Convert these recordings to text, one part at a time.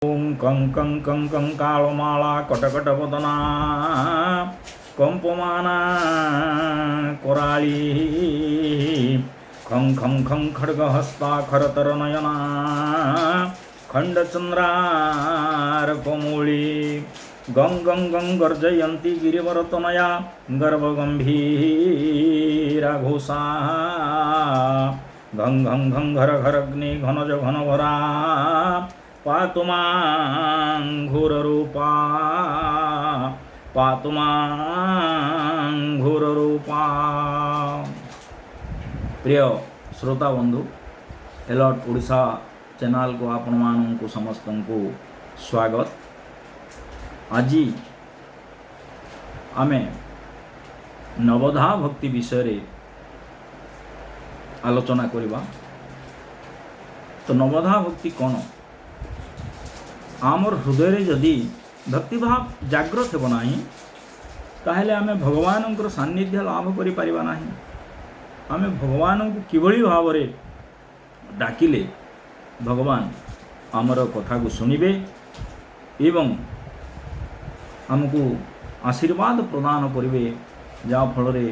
କଂ କଂ କଂ କଂ କାଳମାଳା କଟକଟ ବଦନା କମ୍ପମାନା କରାଳୀ, ଖଂ ଖଂ ଖଂ ଖଡ଼ଗ ହସ୍ତା ଖରତର ନୟନା ଖଣ୍ଡଚନ୍ଦ୍ରାର କମୂଳି, ଗଂ ଗଂ ଗଂ ଗର୍ଜୟନ୍ତି ଗିରିବରତନୟା ଗର୍ଭ ଗମ୍ଭୀରା ଘୋଷା, ଘଂ ଘଂ ଘଂ ଘର ଘରଗ୍ନି ଘନଜ ଘନ ଭରା ପାତୁମାଂ ଘୋର ରୂପା, ପାତୁମାଂ ଘୋର ରୂପା। ପ୍ରିୟ ଶ୍ରୋତା ବନ୍ଧୁ, ଏଲର୍ଟ ଓଡ଼ିଶା ଚ୍ୟାନେଲକୁ ଆପଣମାନଙ୍କୁ ସମସ୍ତଙ୍କୁ ସ୍ୱାଗତ। ଆଜି ଆମେ ନବଧା ଭକ୍ତି ବିଷୟରେ ଆଲୋଚନା କରିବା। ତ ନବଧା ଭକ୍ତି କ'ଣ? ଆମର ହୃଦୟରେ ଯଦି ଭକ୍ତିଭାବ ଜାଗ୍ରତ ହେବ ନାହିଁ, ତାହେଲେ ଆମେ ଭଗବାନଙ୍କର ସାନ୍ନିଧ୍ୟ ଲାଭ କରିପାରିବା ନାହିଁ। ଆମେ ଭଗବାନଙ୍କୁ କିଭଳି ଭାବରେ ଡାକିଲେ ଭଗବାନ ଆମର କଥାକୁ ଶୁଣିବେ ଏବଂ ଆମକୁ ଆଶୀର୍ବାଦ ପ୍ରଦାନ କରିବେ, ଯାହାଫଳରେ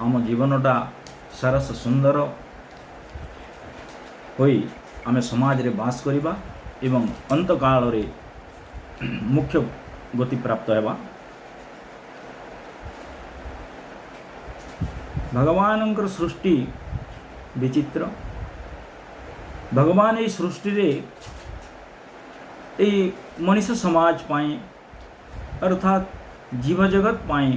ଆମ ଜୀବନଟା ସରସ ସୁନ୍ଦର ହୋଇ ଆମେ ସମାଜରେ ବାସ କରିବା ଏବଂ ଅନ୍ତକାଳରେ ମୁଖ୍ୟ ଗତି ପ୍ରାପ୍ତ ହେବା। ଭଗବାନଙ୍କର ସୃଷ୍ଟି ବିଚିତ୍ର। ଭଗବାନ ଏଇ ସୃଷ୍ଟିରେ ଏଇ ମଣିଷ ସମାଜ ପାଇଁ, ଅର୍ଥାତ୍ ଜୀବଜଗତ ପାଇଁ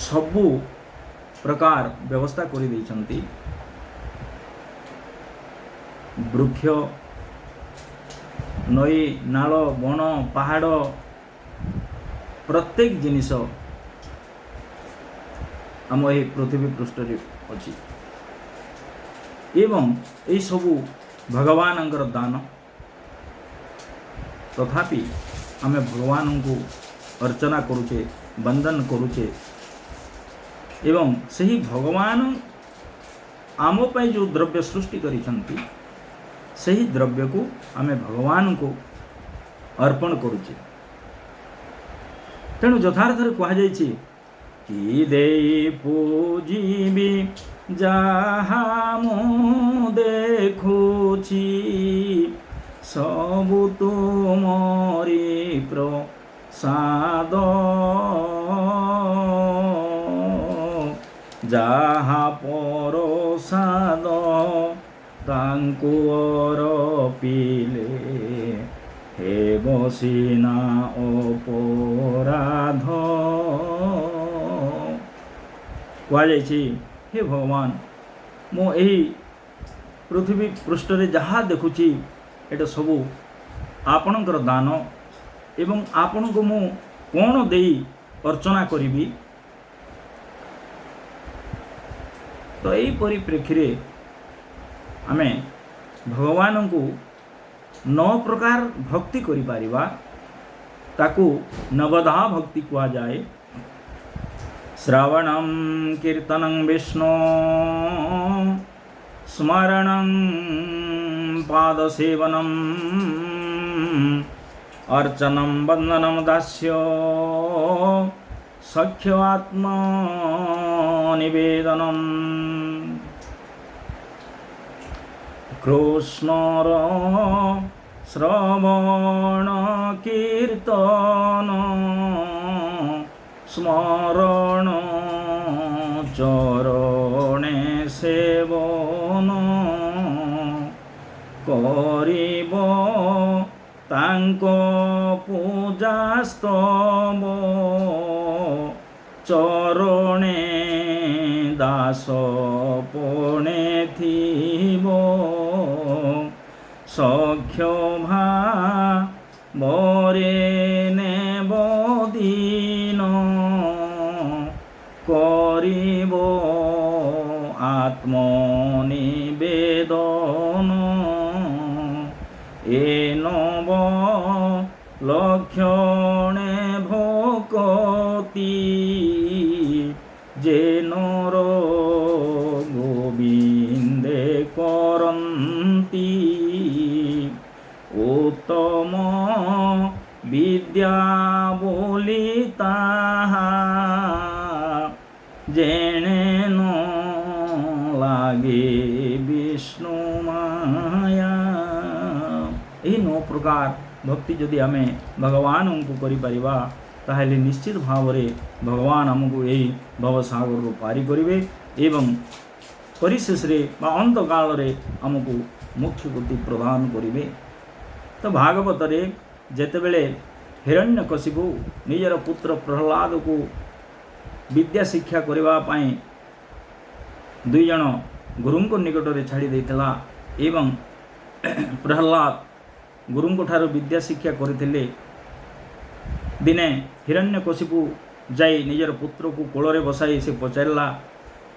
ସବୁ ପ୍ରକାର ବ୍ୟବସ୍ଥା କରିଦେଇଛନ୍ତି। ବୃକ୍ଷ, ନଈ, ନାଳ, ବଣ, ପାହାଡ଼, ପ୍ରତ୍ୟେକ ଜିନିଷ ଆମ ଏହି ପୃଥିବୀ ପୃଷ୍ଠରେ ଅଛି ଏବଂ ଏଇସବୁ ଭଗବାନଙ୍କର ଦାନ। ତଥାପି ଆମେ ଭଗବାନଙ୍କୁ ଅର୍ଚ୍ଚନା କରୁଛେ, ବନ୍ଦନ କରୁଛେ ଏବଂ ସେହି ଭଗବାନ ଆମ ପାଇଁ ଯେଉଁ ଦ୍ରବ୍ୟ ସୃଷ୍ଟି କରିଛନ୍ତି, ସେହି ଦ୍ରବ୍ୟକୁ ଆମେ ଭଗବାନଙ୍କୁ ଅର୍ପଣ କରୁଛେ। ତେଣୁ ଯଥାର୍ଥରେ କୁହାଯାଇଛି କି ଦେଇ ପୂଜିବି ଯାହା ମୁଁ ଦେଖୁଛି, ସବୁ ତୁମରି ପ୍ରସାଦ, ଯାହା ପରସାଦ ତାଙ୍କୁ ଅରପିଲେ ହେବ ସିନା ଅପରାଧ। କୁହାଯାଇଛି, ହେ ଭଗବାନ, ମୁଁ ଏହି ପୃଥିବୀ ପୃଷ୍ଠରେ ଯାହା ଦେଖୁଛି ଏଇଟା ସବୁ ଆପଣଙ୍କର ଦାନ ଏବଂ ଆପଣଙ୍କୁ ମୁଁ କ'ଣ ଦେଇ ଅର୍ଚ୍ଚନା କରିବି? ତ ଏହି ପରିପ୍ରେକ୍ଷୀରେ ଆମେ ଭଗବାନଙ୍କୁ 9 ପ୍ରକାର ଭକ୍ତି କରିପାରିବା, ତାକୁ ନବଧା ଭକ୍ତି କୁହାଯାଏ। ଶ୍ରବଣಂ କୀର୍ତ୍ତନଂ ବିଷ୍ଣୁ ସ୍ମରଣଂ ପାଦସେବନಂ ଅର୍ଚ୍ଚନಂ ବନ୍ଦନಂ ଦାସ୍ୟ ସଖ୍ୟ ଆତ୍ମ ନିବେଦନಂ। କୃଷ୍ଣର ଶ୍ରବଣ କୀର୍ତ୍ତନ ସ୍ମରଣ ଚରଣେ ସେବନ କରିବ ତାଙ୍କ ପୂଜାସ୍ତବ ଚରଣେ ଦାସ ପଣେ ଥିବ, ସଖ୍ୟ ଭାବରେ ନେବ ଦିନ କରିବ ଆତ୍ମନିବେଦନ। ଏ ନବ ଲକ୍ଷଣେ ଭକତି ଯେ ନର ଗୋବିନ୍ଦେ କରନ୍ତି। ଉତ୍ତମ ବିଦ୍ୟା ବୋଲି ତାହା ଯେଣେ ନ ଲାଗେ ବିଷ୍ଣୁ ମାୟା। ଏହି ନଅ ପ୍ରକାର ଭକ୍ତି ଯଦି ଆମେ ଭଗବାନଙ୍କୁ କରିପାରିବା, ତାହେଲେ ନିଶ୍ଚିତ ଭାବରେ ଭଗବାନ ଆମକୁ ଏହି ଭବସାଗରରୁ ପାରି କରିବେ ଏବଂ ପରିଶେଷରେ ବା ଅନ୍ତକାଳରେ ଆମକୁ ମୋକ୍ଷ ଗତି ପ୍ରଦାନ କରିବେ। ତ ଭାଗବତରେ ଯେତେବେଳେ ହିରଣ୍ୟକଶିପୁ ନିଜର ପୁତ୍ର ପ୍ରହ୍ଲାଦକୁ ବିଦ୍ୟା ଶିକ୍ଷା କରିବା ପାଇଁ ଦୁଇ ଜଣ ଗୁରୁଙ୍କ ନିକଟରେ ଛାଡ଼ି ଦେଇଥିଲା ଏବଂ ପ୍ରହ୍ଲାଦ ଗୁରୁଙ୍କ ଠାରୁ ବିଦ୍ୟା ଶିକ୍ଷା କରିଥିଲେ, ଦିନେ ହିରଣ୍ୟକଶିପୁ ଯାଇ ନିଜର ପୁତ୍ରକୁ କୋଳରେ ବସାଇ ସେ ପଚାରିଲା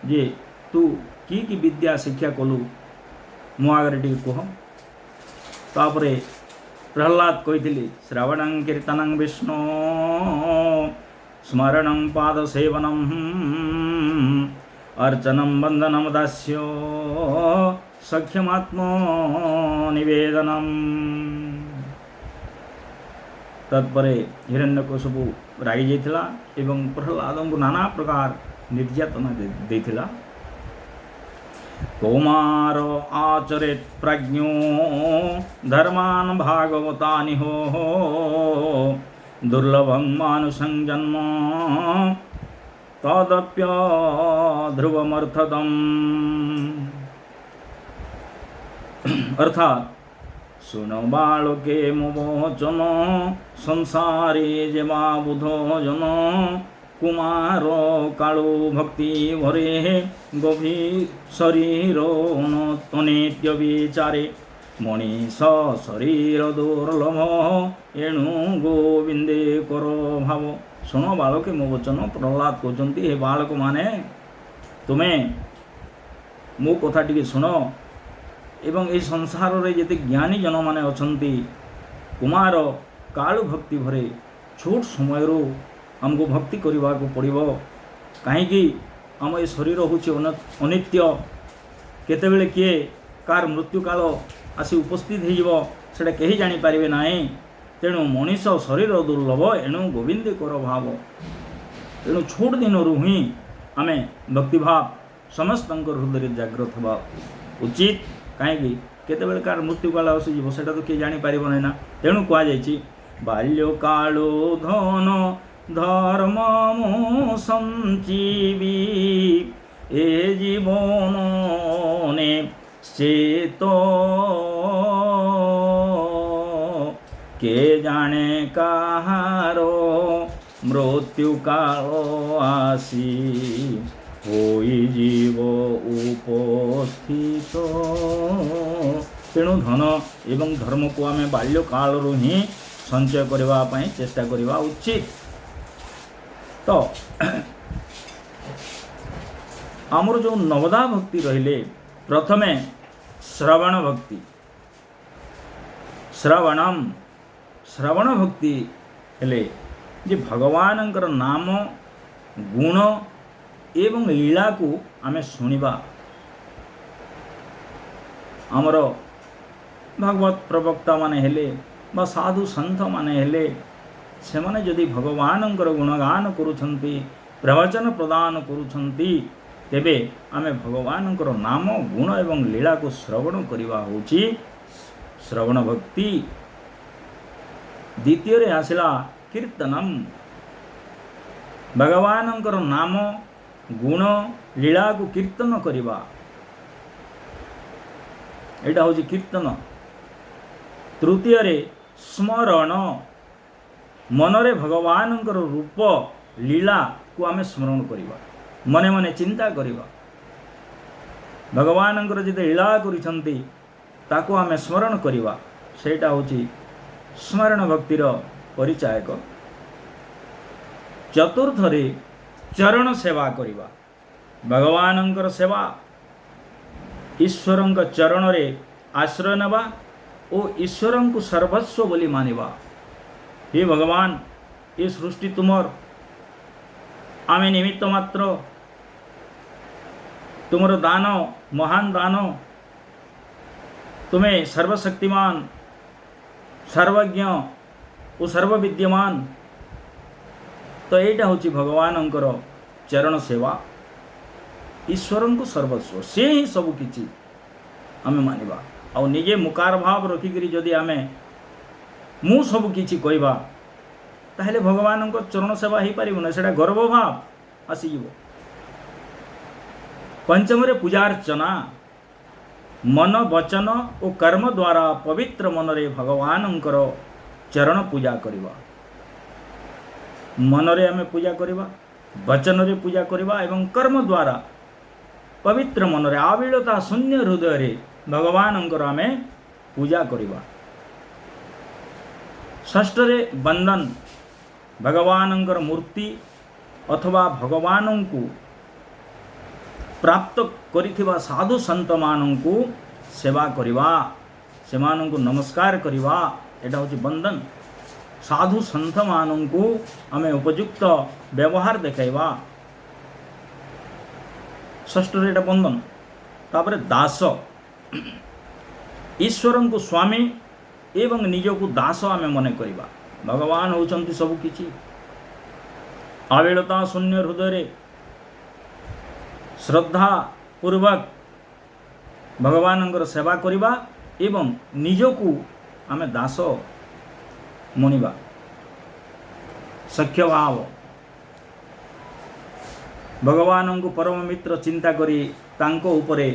ଯେ, ତୁ କି କି ବିଦ୍ୟା ଶିକ୍ଷା କଲୁ, ମୋ ଆଗରେ ଟିକେ କୁହ। ତାପରେ ପ୍ରହ୍ଲାଦ କହିଥିଲେ, ଶ୍ରବଣଂ କୀର୍ତ୍ତନଂ ବିଷ୍ଣୁ ସ୍ମରଣଂ ପାଦ ସେବନಂ ଅର୍ଚ୍ଚନಂ ବନ୍ଦନମ ଦାସ୍ୟ ସଖ୍ୟମାତ୍ମ ନିବେଦନମ୍। ତତ୍ପରେ ହିରଣ୍ୟକଶିପୁ ରାଗି ଯାଇଥିଲା ଏବଂ ପ୍ରହ୍ଲାଦଙ୍କୁ ନାନା ପ୍ରକାର ନିର୍ଯାତନା ଦେଇଥିଲା। କୌମାର ଆଚରେତ୍ ପ୍ରାଜ୍ଞୋ ଧର୍ମାନ ଭାଗବତାନିହ ଦୁର୍ଲଭଂ ମାନୁଷଂ ଜନ୍ମ ତଦପ୍ୟ ଧ୍ରୁବମର୍ଥଦମ୍। ଅର୍ଥାତ୍, ଶୁଣ ବାଳକେ ମୋ ବଚନ, ସଂସାରେ ଯେବା ବୁଧ ଜନ, କୁମାର କାଳୁ ଭକ୍ତି ଭରେ ଗଭୀର ଶରୀର ନିତ୍ୟ ବିଚାରେ। ମଣିଷ ଶରୀର ଦୁର୍ଲଭ, ଏଣୁ ଗୋବିନ୍ଦେ କର ଭାବ। ଶୁଣ ବାଳକେ ମୋ ବଚନ। ପ୍ରହ୍ଲାଦ କହୁଛନ୍ତି, ହେ ବାଳକମାନେ, ତୁମେ ମୋ କଥା ଟିକେ ଶୁଣ ଏବଂ ଏହି ସଂସାରରେ ଯେତେ ଜ୍ଞାନୀ ଜନମାନେ ଅଛନ୍ତି, କୁମାର କାଳୁ ଭକ୍ତି ଭରେ, ଛୋଟ ସମୟରୁ ଆମକୁ ଭକ୍ତି କରିବାକୁ ପଡ଼ିବ। କାହିଁକି ଆମ ଏ ଶରୀର ହେଉଛି ଅନିତ୍ୟ। କେତେବେଳେ କିଏ କାହାର ମୃତ୍ୟୁକାଳ ଆସି ଉପସ୍ଥିତ ହେଇଯିବ, ସେଇଟା କେହି ଜାଣିପାରିବେ ନାହିଁ। ତେଣୁ ମଣିଷ ଶରୀର ଦୁର୍ଲଭ, ଏଣୁ ଗୋବିନ୍ଦ କର ଭାବ। ତେଣୁ ଛୋଟ ଦିନରୁ ହିଁ ଆମେ ଭକ୍ତିଭାବ ସମସ୍ତଙ୍କ ହୃଦୟରେ ଜାଗ୍ରତ ହେବା ଉଚିତ। କାହିଁକି କେତେବେଳେ କାହାର ମୃତ୍ୟୁକାଳ ଆସିଯିବ, ସେଇଟା ତ କିଏ ଜାଣିପାରିବ ନାହିଁ ନା। ତେଣୁ କୁହାଯାଇଛି, ବାଲ୍ୟକାଳୁ ଧନ ଧର୍ମ ମୁଁ ସଞ୍ଚିବି ଏ ଜୀବନ ଚେତ, କେ ଜାଣେ କାହାର ମୃତ୍ୟୁକାଳ ଆସି ହୋଇଯିବ ଉପସ୍ଥିତ। ତେଣୁ ଧନ ଏବଂ ଧର୍ମକୁ ଆମେ ବାଲ୍ୟକାଳରୁ ହିଁ ସଞ୍ଚୟ କରିବା ପାଇଁ ଚେଷ୍ଟା କରିବା ଉଚିତ। ତ ଆମର ଯେଉଁ ନବଧା ଭକ୍ତି ରହିଲେ, ପ୍ରଥମେ ଶ୍ରବଣ ଭକ୍ତି। ଶ୍ରବଣମ, ଶ୍ରବଣ ଭକ୍ତି ହେଲେ ଯେ ଭଗବାନଙ୍କର ନାମ, ଗୁଣ ଏବଂ ଲୀଳାକୁ ଆମେ ଶୁଣିବା। ଆମର ଭାଗବତ ପ୍ରବକ୍ତାମାନେ ହେଲେ ବା ସାଧୁ ସନ୍ଥମାନେ ହେଲେ, ସେମାନେ ଯଦି ଭଗବାନଙ୍କର ଗୁଣଗାନ କରୁଛନ୍ତି, ପ୍ରବଚନ ପ୍ରଦାନ କରୁଛନ୍ତି, ତେବେ ଆମେ ଭଗବାନଙ୍କର ନାମ, ଗୁଣ ଏବଂ ଲୀଳାକୁ ଶ୍ରବଣ କରିବା ହେଉଛି ଶ୍ରବଣ ଭକ୍ତି। ଦ୍ୱିତୀୟରେ ଆସିଲା କୀର୍ତ୍ତନମ। ଭଗବାନଙ୍କର ନାମ, ଗୁଣ, ଲୀଳାକୁ କୀର୍ତ୍ତନ କରିବା, ଏଇଟା ହେଉଛି କୀର୍ତ୍ତନ। ତୃତୀୟରେ ସ୍ମରଣ। ମନରେ ଭଗବାନଙ୍କର ରୂପ, ଲୀଳାକୁ ଆମେ ସ୍ମରଣ କରିବା, ମନେ ମନେ ଚିନ୍ତା କରିବା। ଭଗବାନଙ୍କର ଯେତେ ଲୀଳା କରିଛନ୍ତି, ତାକୁ ଆମେ ସ୍ମରଣ କରିବା। ସେଇଟା ହେଉଛି ସ୍ମରଣ ଭକ୍ତିର ପରିଚାୟକ। ଚତୁର୍ଥରେ ଚରଣ ସେବା କରିବା, ଭଗବାନଙ୍କର ସେବା, ଈଶ୍ୱରଙ୍କ ଚରଣରେ ଆଶ୍ରୟ ନେବା ଓ ଈଶ୍ୱରଙ୍କୁ ସର୍ବସ୍ୱ ବୋଲି ମାନିବା। ହେ ଭଗବାନ, ଏ ସୃଷ୍ଟି ତୁମର, ଆମେ ନିମିତ୍ତ ମାତ୍ର। ତୁମର ଦାନ ମହାନ ଦାନ। ତୁମେ ସର୍ବଶକ୍ତିମାନ। ସର୍ବଜ୍ଞ ଓ ସର୍ବବିଦ୍ୟମାନ। ତ ଏଇଟା ହେଉଛି ଭଗବାନଙ୍କର ଚରଣ ସେବା। ଈଶ୍ୱରଙ୍କୁ ସର୍ବସ୍ୱ, ସେ ହିଁ ସବୁ କିଛି ଆମେ ମାନିବା। ଆଉ ନିଜେ ମୁକାର ଭାବ ରଖିକିରି ଯଦି ଆମେ ମୁଁ ସବୁ କିଛି କହିବା, ତାହେଲେ ଭଗବାନଙ୍କ ଚରଣ ସେବା ହେଇପାରିବ ନା, ସେଇଟା ଗର୍ବ ଭାବ ଆସିଯିବ। ପଞ୍ଚମରେ ପୂଜାର୍ଚ୍ଚନା। ମନ, ବଚନ ଓ କର୍ମ ଦ୍ୱାରା ପବିତ୍ର ମନରେ ଭଗବାନଙ୍କର ଚରଣ ପୂଜା କରିବା। ମନରେ ଆମେ ପୂଜା କରିବା, ବଚନରେ ପୂଜା କରିବା ଏବଂ କର୍ମ ଦ୍ୱାରା ପବିତ୍ର ମନରେ, ଆବିଳତା ଶୂନ୍ୟ ହୃଦୟରେ ଭଗବାନଙ୍କର ଆମେ ପୂଜା କରିବା। ଷଷ୍ଠରେ ବନ୍ଦନ। ଭଗବାନଙ୍କର ମୂର୍ତ୍ତି ଅଥବା ଭଗବାନଙ୍କୁ ପ୍ରାପ୍ତ କରିଥିବା ସାଧୁ ସନ୍ଥମାନଙ୍କୁ ସେବା କରିବା, ସେମାନଙ୍କୁ ନମସ୍କାର କରିବା, ଏଇଟା ହେଉଛି ବନ୍ଦନ। ସାଧୁ ସନ୍ଥମାନଙ୍କୁ ଆମେ ଉପଯୁକ୍ତ ବ୍ୟବହାର ଦେଖାଇବା, ଷଷ୍ଠରେ ଏଇଟା ବନ୍ଦନ। ତାପରେ ଦାସ। ଈଶ୍ୱରଙ୍କୁ ସ୍ୱାମୀ ଏବଂ ନିଜକୁ ଦାସ ଆମେ ମନେ କରିବା। ଭଗବାନ ହେଉଛନ୍ତି ସବୁ କିଛି। ଆବିଳତା ଶୂନ୍ୟ ହୃଦୟରେ ଶ୍ରଦ୍ଧା ପୂର୍ବକ ଭଗବାନଙ୍କର ସେବା କରିବା ଏବଂ ନିଜକୁ ଆମେ ଦାସ ମଣିବା। ସଖ୍ୟ ଭାବ। ଭଗବାନଙ୍କୁ ପରମ ମିତ୍ର ଚିନ୍ତା କରି ତାଙ୍କ ଉପରେ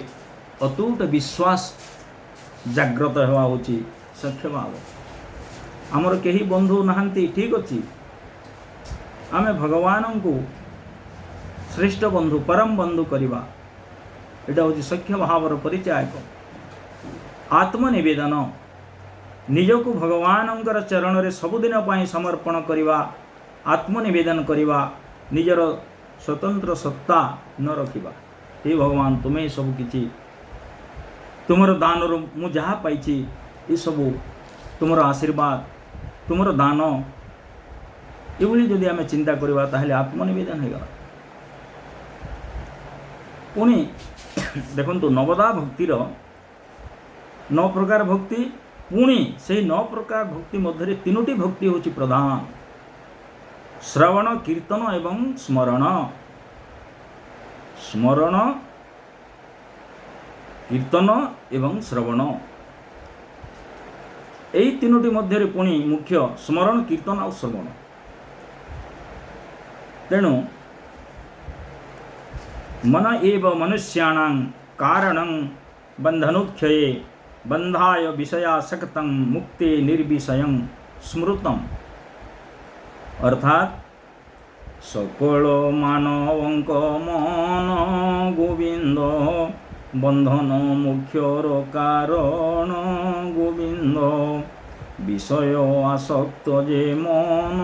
ଅତୁଟ ବିଶ୍ୱାସ ଜାଗ୍ରତ ହେବା ହେଉଛି ସଖ୍ୟ ଭାବ। ଆମର କେହି ବନ୍ଧୁ ନାହାନ୍ତି, ଠିକ୍ ଅଛି, ଆମେ ଭଗବାନଙ୍କୁ ଶ୍ରେଷ୍ଠ ବନ୍ଧୁ, ପରମ ବନ୍ଧୁ କରିବା। ଏଇଟା ହେଉଛି ସଖ୍ୟ ଭାବର ପରିଚାୟକ। ଆତ୍ମନିବେଦନ। ନିଜକୁ ଭଗବାନଙ୍କର ଚରଣରେ ସବୁଦିନ ପାଇଁ ସମର୍ପଣ କରିବା, ଆତ୍ମନିବେଦନ କରିବା, ନିଜର ସ୍ୱତନ୍ତ୍ର ସତ୍ତା ନ ରଖିବା। ହେ ଭଗବାନ, ତୁମେ ସବୁ କିଛି, ତୁମର ଦାନରୁ ମୁଁ ଯାହା ପାଇଛି ଏସବୁ ତୁମର ଆଶୀର୍ବାଦ, ତୁମର ଦାନ। ଏଭଳି ଯଦି ଆମେ ଚିନ୍ତା କରିବା, ତାହେଲେ ଆତ୍ମନିବେଦନ ହେଇଗଲା। ପୁଣି ଦେଖନ୍ତୁ, ନବଧା ଭକ୍ତିର ନଅ ପ୍ରକାର ଭକ୍ତି। ପୁଣି ସେଇ ନଅ ପ୍ରକାର ଭକ୍ତି ମଧ୍ୟରେ ତିନୋଟି ଭକ୍ତି ହେଉଛି ପ୍ରଧାନ: ଶ୍ରବଣ, କୀର୍ତ୍ତନ ଏବଂ ସ୍ମରଣ। ସ୍ମରଣ, କୀର୍ତ୍ତନ ଏବଂ ଶ୍ରବଣ, ଏଇ ତିନୋଟି ମଧ୍ୟରେ ପୁଣି ମୁଖ୍ୟ ସ୍ମରଣ, କୀର୍ତ୍ତନ ଆଉ ଶ୍ରବଣ। ତେଣୁ ମନ ଏବ ମନୁଷ୍ୟାଣାଂ କାରଣଂ ବନ୍ଧନୋକ୍ଷୟେ ବନ୍ଧାୟ ବିଷୟାସକ୍ତଂ ମୁକ୍ତେ ନିର୍ବିଷୟଂ ସ୍ମୃତମ୍। ଅର୍ଥାତ୍ ସକଳ ମାନବଙ୍କ ମନ ଗୋବିନ୍ଦ, ବନ୍ଧନ ମୋକ୍ଷର କାରଣ ଗୋବିନ୍ଦ। ବିଷୟ ଆସକ୍ତ ଯେ ମନ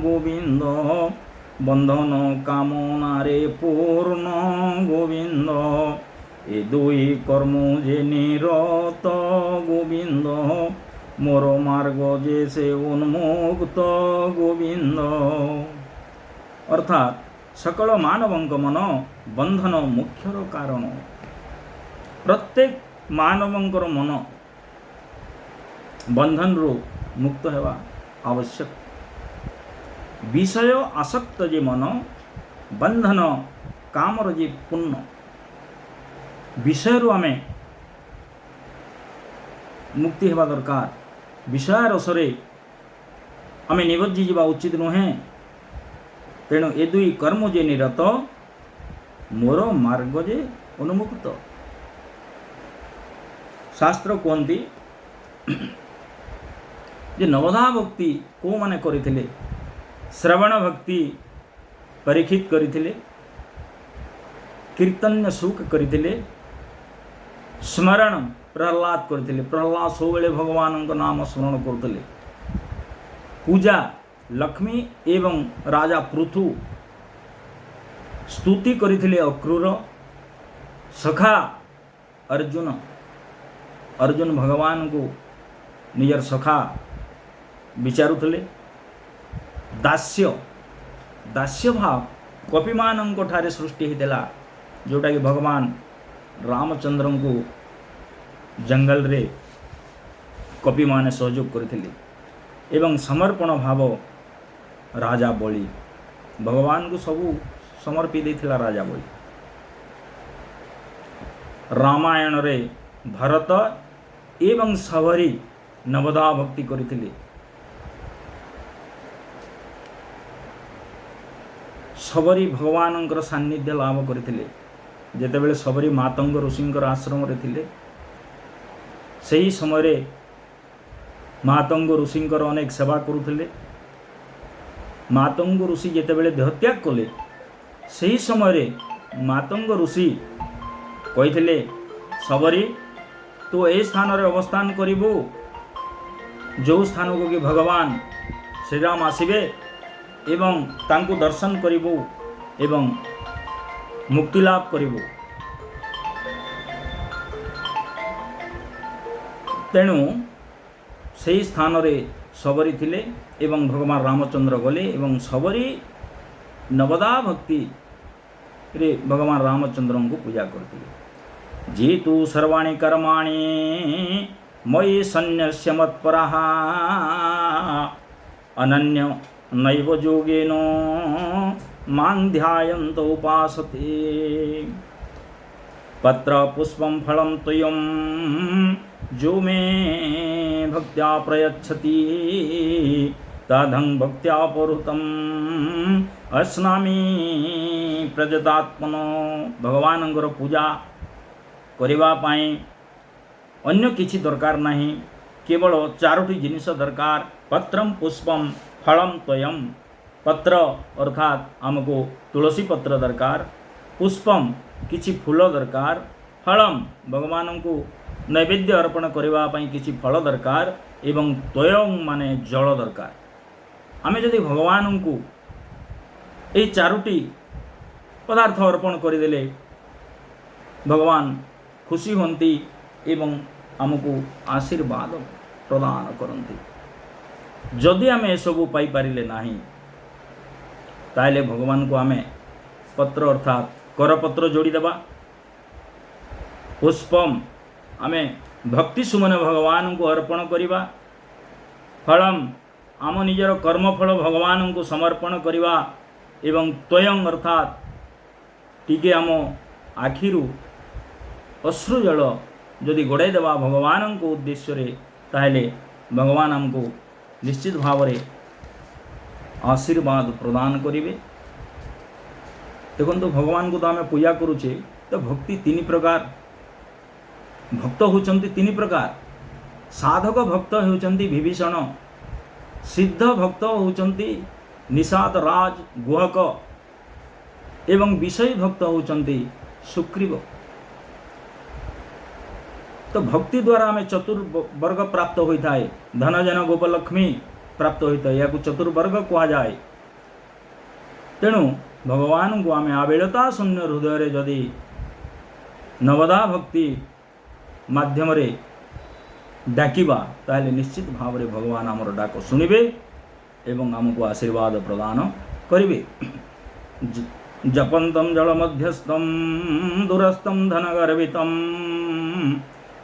ଗୋବିନ୍ଦ, ବନ୍ଧନ କାମନାରେ ପୂର୍ଣ୍ଣ ଗୋବିନ୍ଦ। ଏ ଦୁଇ କର୍ମ ଯେ ନିରତ ଗୋବିନ୍ଦ, ମୋର ମାର୍ଗ ଯେ ସେ ଉନ୍ମୁକ୍ତ ଗୋବିନ୍ଦ। ଅର୍ଥାତ୍ ସକଳ ମାନବଙ୍କ ମନ ବନ୍ଧନ ମୋକ୍ଷର କାରଣ। ପ୍ରତ୍ୟେକ ମାନବଙ୍କର ମନ ବନ୍ଧନରୁ ମୁକ୍ତ ହେବା ଆବଶ୍ୟକ। ବିଷୟ ଆସକ୍ତ ଯେ ମନ, ବନ୍ଧନ କାମର ଯେ ପୂର୍ଣ୍ଣ। ବିଷୟରୁ ଆମେ ମୁକ୍ତି ହେବା ଦରକାର। ବିଷୟ ରସରେ ଆମେ ନିବଜ୍ଜି ଯିବା ଉଚିତ ନୁହେଁ। ତେଣୁ ଏ ଦୁଇ କର୍ମ ଯେ ନିରତ, ମୋର ମାର୍ଗ ଯେ ଉନ୍ମୁକ୍ତ। ଶାସ୍ତ୍ର କୁହନ୍ତି ଯେ ନବଧା ଭକ୍ତି କେଉଁମାନେ କରିଥିଲେ? ଶ୍ରବଣ ଭକ୍ତି ପରୀକ୍ଷିତ କରିଥିଲେ, କୀର୍ତ୍ତନ ଶୁକ କରିଥିଲେ, ସ୍ମରଣ ପ୍ରହ୍ଲାଦ କରିଥିଲେ। ପ୍ରହ୍ଲାଦ ସବୁବେଳେ ଭଗବାନଙ୍କ ନାମ ସ୍ମରଣ କରୁଥିଲେ। ପୂଜା ଲକ୍ଷ୍ମୀ ଏବଂ ରାଜା ପୃଥୁ। ସ୍ତୁତି କରିଥିଲେ ଅକ୍ରୂର। ସଖା ଅର୍ଜୁନ। ଅର୍ଜୁନ ଭଗବାନଙ୍କୁ ନିଜର ସଖା ବିଚାରୁଥିଲେ। ଦାସ୍ୟ, ଦାସ୍ୟ ଭାବ କପିମାନଙ୍କ ଠାରେ ସୃଷ୍ଟି ହେଇଥିଲା, ଯେଉଁଟାକି ଭଗବାନ ରାମଚନ୍ଦ୍ରଙ୍କୁ ଜଙ୍ଗଲରେ କପିମାନେ ସହଯୋଗ କରିଥିଲେ ଏବଂ ସମର୍ପଣ ଭାବ ରାଜା ବଳି, ଭଗବାନଙ୍କୁ ସବୁ ସମର୍ପି ଦେଇଥିଲା ରାଜା ବଳି। ରାମାୟଣରେ ଭରତ ଏବଂ ଶବରୀ ନବଧା ଭକ୍ତି କରିଥିଲେ। ଶବରୀ ଭଗବାନଙ୍କର ସାନ୍ନିଧ୍ୟ ଲାଭ କରିଥିଲେ। ଯେତେବେଳେ ଶବରୀ ମାତଙ୍ଗ ଋଷିଙ୍କର ଆଶ୍ରମରେ ଥିଲେ, ସେହି ସମୟରେ ମାତଙ୍ଗ ଋଷିଙ୍କର ଅନେକ ସେବା କରୁଥିଲେ। ମାତଙ୍ଗ ଋଷି ଯେତେବେଳେ ଦେହତ୍ୟାଗ କଲେ, ସେହି ସମୟରେ ମାତଙ୍ଗ ଋଷି କହିଥିଲେ, ଶବରୀ, ତୁ ଏହି ସ୍ଥାନରେ ଅବସ୍ଥାନ କରିବୁ ଯେଉଁ ସ୍ଥାନକୁ କି ଭଗବାନ ଶ୍ରୀରାମ ଆସିବେ ଏବଂ ତାଙ୍କୁ ଦର୍ଶନ କରିବୁ ଏବଂ ମୁକ୍ତି ଲାଭ କରିବୁ। ତେଣୁ ସେହି ସ୍ଥାନରେ ଶବରୀ ଥିଲେ ଏବଂ ଭଗବାନ ରାମଚନ୍ଦ୍ର ଗଲେ ଏବଂ ଶବରୀ ନବଦା ଭକ୍ତିରେ ଭଗବାନ ରାମଚନ୍ଦ୍ରଙ୍କୁ ପୂଜା କରିଥିଲେ। ଯେତୁ ସର୍ବାଣୀ କର୍ମାଣି ମୟି ସନ୍ନ୍ୟସ୍ୟ ମତ୍ପରଃ ଅନନ୍ୟ ନୈବ ଯୋଗେନ ମାଂ ଧ୍ୟାୟନ୍ତ ଉପାସତେ। ପତ୍ର ପୁଷ୍ପಂ ଫଳಂ ତୋୟಂ ଯୋ ମେ ଭକ୍ତ୍ୟା ପ୍ରୟଚ୍ଛତି ତଦହଂ ଭକ୍ତ୍ୟା ପହୃତମ୍ ଅଶ୍ନାମି ପ୍ରଯତାତ୍ମନ। ଭଗବାନଙ୍କର ପୂଜା କରିବା ପାଇଁ ଅନ୍ୟ କିଛି ଦରକାର ନାହିଁ, କେବଳ ଚାରୋଟି ଜିନିଷ ଦରକାର। ପତ୍ରಂ ପୁଷ୍ପಂ ଫଳಂ ତୋୟಂ। ପତ୍ର ଅର୍ଥାତ୍ ଆମକୁ ତୁଳସୀ ପତ୍ର ଦରକାର, ପୁଷ୍ପମ୍ କିଛି ଫୁଲ ଦରକାର, ଫଳମ୍ ଭଗବାନଙ୍କୁ ନୈବେଦ୍ୟ ଅର୍ପଣ କରିବା ପାଇଁ କିଛି ଫଳ ଦରକାର ଏବଂ ତୋୟଂ ମାନେ ଜଳ ଦରକାର। ଆମେ ଯଦି ଭଗବାନଙ୍କୁ ଏହି ଚାରୋଟି ପଦାର୍ଥ ଅର୍ପଣ କରିଦେଲେ ଭଗବାନ ଖୁସି ହୁଅନ୍ତି ଏବଂ ଆମକୁ ଆଶୀର୍ବାଦ ପ୍ରଦାନ କରନ୍ତି। ଯଦି ଆମେ ଏସବୁ ପାଇପାରିଲେ ନାହିଁ, ତାହେଲେ ଭଗବାନଙ୍କୁ ଆମେ ପତ୍ର ଅର୍ଥାତ୍ କରପତ୍ର ଯୋଡ଼ିଦେବା, ପୁଷ୍ପମ୍ ଆମେ ଭକ୍ତି ସୁମନ ଭଗବାନଙ୍କୁ ଅର୍ପଣ କରିବା, ଫଳମ୍ ଆମ ନିଜର କର୍ମଫଳ ଭଗବାନଙ୍କୁ ସମର୍ପଣ କରିବା ଏବଂ ତ୍ୱୟଂ ଅର୍ଥାତ୍ ଟିକେ ଆମ ଆଖିରୁ ଅଶ୍ରୁ ଜଳ ଯଦି ଗଡ଼ାଇ ଦେବା ଭଗବାନଙ୍କ ଉଦ୍ଦେଶ୍ୟରେ, ତାହେଲେ ଭଗବାନ ଆମକୁ ନିଶ୍ଚିତ ଭାବରେ ଆଶୀର୍ବାଦ ପ୍ରଦାନ କରିବେ। ଦେଖନ୍ତୁ, ଭଗବାନଙ୍କୁ ତ ଆମେ ପୂଜା କରୁଛେ, ତ ଭକ୍ତି ତିନି ପ୍ରକାର। ଭକ୍ତ ହେଉଛନ୍ତି ତିନି ପ୍ରକାର। ସାଧକ ଭକ୍ତ ହେଉଛନ୍ତି ବିଭୀଷଣ, ସିଦ୍ଧ ଭକ୍ତ ହେଉଛନ୍ତି ନିଷାଦ ରାଜ ଗୁହକ ଏବଂ ବିଷୟୀ ଭକ୍ତ ହେଉଛନ୍ତି ସୁଗ୍ରୀବ। ତ ଭକ୍ତି ଦ୍ୱାରା ଆମେ ଚତୁର୍ବର୍ଗ ପ୍ରାପ୍ତ ହୋଇଥାଏ। ଧନ ଜନ ଗୋପଲକ୍ଷ୍ମୀ ପ୍ରାପ୍ତ ହୋଇଥାଏ, ଏହାକୁ ଚତୁର୍ବର୍ଗ କୁହାଯାଏ। ତେଣୁ ଭଗବାନଙ୍କୁ ଆମେ ଆବିଳତା ଶୂନ୍ୟ ହୃଦୟରେ ଯଦି ନବଧା ଭକ୍ତି ମାଧ୍ୟମରେ ଡାକିବା, ତାହେଲେ ନିଶ୍ଚିତ ଭାବରେ ଭଗବାନ ଆମର ଡାକ ଶୁଣିବେ ଏବଂ ଆମକୁ ଆଶୀର୍ବାଦ ପ୍ରଦାନ କରିବେ। ଜପନ୍ତಂ ଜଳ ମଧ୍ୟସ୍ଥಂ ଦୂରସ୍ଥಂ ଧନଗର୍ଭିତಂ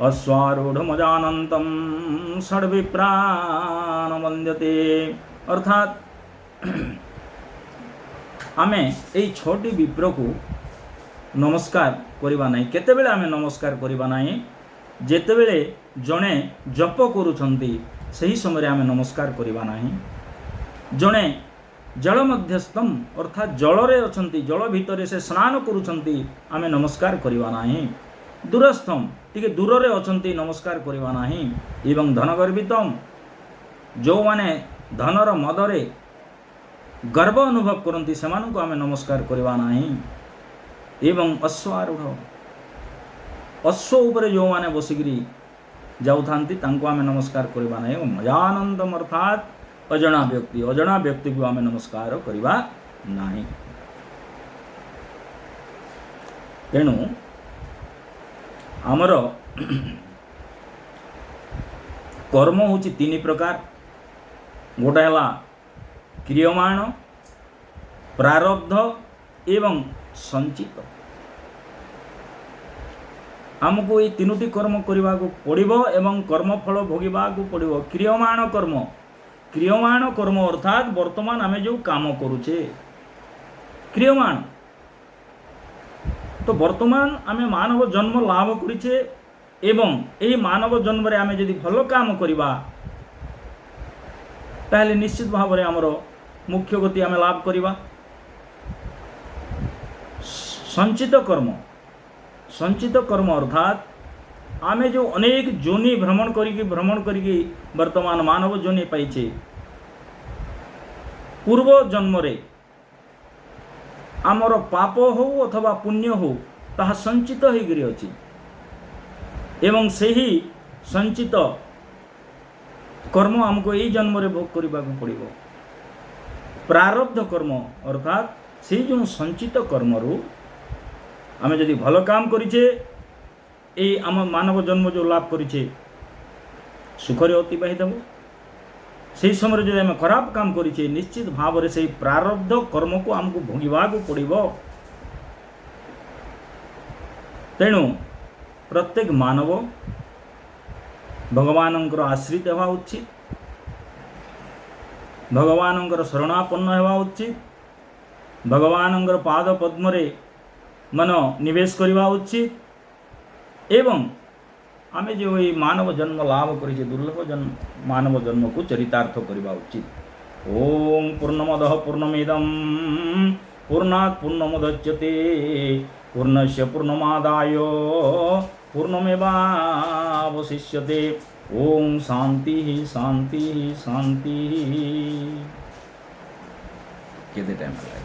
ଅଶ୍ୱାରୂଢ଼ମଜାନନ୍ତಂ ଷଡ଼ବିପ୍ରାଣ ବନ୍ଦ୍ୟତେ। ଅର୍ଥାତ୍ ଆମେ ଏଇ ଛଅଟି ବିପ୍ରକୁ ନମସ୍କାର କରିବା ନାହିଁ। କେତେବେଳେ ଆମେ ନମସ୍କାର କରିବା ନାହିଁ? ଯେତେବେଳେ ଜଣେ ଜପ କରୁଛନ୍ତି, ସେହି ସମୟରେ ଆମେ ନମସ୍କାର କରିବା ନାହିଁ। ଜଣେ ଜଳ ମଧ୍ୟସ୍ଥମ ଅର୍ଥାତ୍ ଜଳରେ ଅଛନ୍ତି, ଜଳ ଭିତରେ ସେ ସ୍ନାନ କରୁଛନ୍ତି, ଆମେ ନମସ୍କାର କରିବା ନାହିଁ। ଦୂରସ୍ଥମ ଟିକେ ଦୂରରେ ଅଛନ୍ତି, ନମସ୍କାର କରିବା ନାହିଁ। ଏବଂ ଧନଗର୍ବିତମ ଯେଉଁମାନେ ଧନର ମଦରେ ଗର୍ବ ଅନୁଭବ କରନ୍ତି, ସେମାନଙ୍କୁ ଆମେ ନମସ୍କାର କରିବା ନାହିଁ। ଏବଂ ଅଶ୍ୱାରୂଢ଼ ଅଶ୍ୱ ଉପରେ ଯେଉଁମାନେ ବସିକିରି ଯାଉଥାନ୍ତି, ତାଙ୍କୁ ଆମେ ନମସ୍କାର କରିବା ନାହିଁ। ଏବଂ ମଜାନନ୍ଦମ ଅର୍ଥାତ୍ ଅଜଣା ବ୍ୟକ୍ତି, ଅଜଣା ବ୍ୟକ୍ତିକୁ ଆମେ ନମସ୍କାର କରିବା ନାହିଁ। ତେଣୁ ଆମର କର୍ମ ହେଉଛି ତିନି ପ୍ରକାର। ଗୋଟେ ହେଲା କ୍ରିୟମାଣ, ପ୍ରାରବ୍ଧ ଏବଂ ସଞ୍ଚିତ। ଆମକୁ ଏଇ ତିନୋଟି କର୍ମ କରିବାକୁ ପଡ଼ିବ ଏବଂ କର୍ମଫଳ ଭୋଗିବାକୁ ପଡ଼ିବ। କ୍ରିୟମାଣ କର୍ମ, କ୍ରିୟମାଣ କର୍ମ ଅର୍ଥାତ୍ ବର୍ତ୍ତମାନ ଆମେ ଯେଉଁ କାମ କରୁଛେ, କ୍ରିୟମାଣ। ତ ବର୍ତ୍ତମାନ ଆମେ ମାନବ ଜନ୍ମ ଲାଭ କରିଛେ ଏବଂ ଏହି ମାନବ ଜନ୍ମରେ ଆମେ ଯଦି ଭଲ କାମ କରିବା, ତାହେଲେ ନିଶ୍ଚିତ ଭାବରେ ଆମର ମୋକ୍ଷ ଗତି ଆମେ ଲାଭ କରିବା। ସଞ୍ଚିତ କର୍ମ, ସଞ୍ଚିତ କର୍ମ ଅର୍ଥାତ୍ ଆମେ ଯେଉଁ ଅନେକ ଯୋନି ଭ୍ରମଣ କରିକି ବର୍ତ୍ତମାନ ମାନବ ଯୋନି ପାଇଛେ, ପୂର୍ବ ଜନ୍ମରେ ଆମର ପାପ ହଉ ଅଥବା ପୁଣ୍ୟ ହଉ, ତାହା ସଞ୍ଚିତ ହେଇକରି ଅଛି ଏବଂ ସେହି ସଞ୍ଚିତ କର୍ମ ଆମକୁ ଏଇ ଜନ୍ମରେ ଭୋଗ କରିବାକୁ ପଡ଼ିବ। ପ୍ରାରବ୍ଧ କର୍ମ ଅର୍ଥାତ୍ ସେଇ ଯେଉଁ ସଞ୍ଚିତ କର୍ମରୁ ଆମେ ଯଦି ଭଲ କାମ କରିଛେ, ଏଇ ଆମ ମାନବ ଜନ୍ମ ଯେଉଁ ଲାଭ କରିଛେ, ସୁଖରେ ଅତିବାହିତ ହେବ। ସେହି ସମୟରେ ଯଦି ଆମେ ଖରାପ କାମ କରିଛେ, ନିଶ୍ଚିତ ଭାବରେ ସେଇ ପ୍ରାରବ୍ଧ କର୍ମକୁ ଆମକୁ ଭୋଗିବାକୁ ପଡ଼ିବ। ତେଣୁ ପ୍ରତ୍ୟେକ ମାନବ ଭଗବାନଙ୍କର ଆଶ୍ରିତ ହେବା ଉଚିତ, ଭଗବାନଙ୍କର ଶରଣାପନ୍ନ ହେବା ଉଚିତ, ଭଗବାନଙ୍କର ପାଦ ପଦ୍ମରେ ମନ ନିବେଶ କରିବା ଉଚିତ ଏବଂ ଆମେ ଯେଉଁ ଏଇ ମାନବ ଜନ୍ମ ଲାଭ କରିଛେ, ଦୁର୍ଲଭ ଜନ୍ମ, ମାନବ ଜନ୍ମକୁ ଚରିତାର୍ଥ କରିବା ଉଚିତ। ଓଁ ପୂର୍ଣ୍ଣମଦଃ ପୂର୍ଣ୍ଣମିଦಂ ପୂର୍ଣ୍ଣାତ୍ ପୂର୍ଣ୍ଣମୁଦଚ୍ୟତେ ପୂର୍ଣ୍ଣସ୍ୟ ପୂର୍ଣ୍ଣମାଦାୟ ପୂର୍ଣ୍ଣମେବାବଶିଷ୍ୟତେ। ଓଁ ଶାନ୍ତି ଶାନ୍ତି ଶାନ୍ତି। କେତେ ଟାଇମ୍ ହେଲା?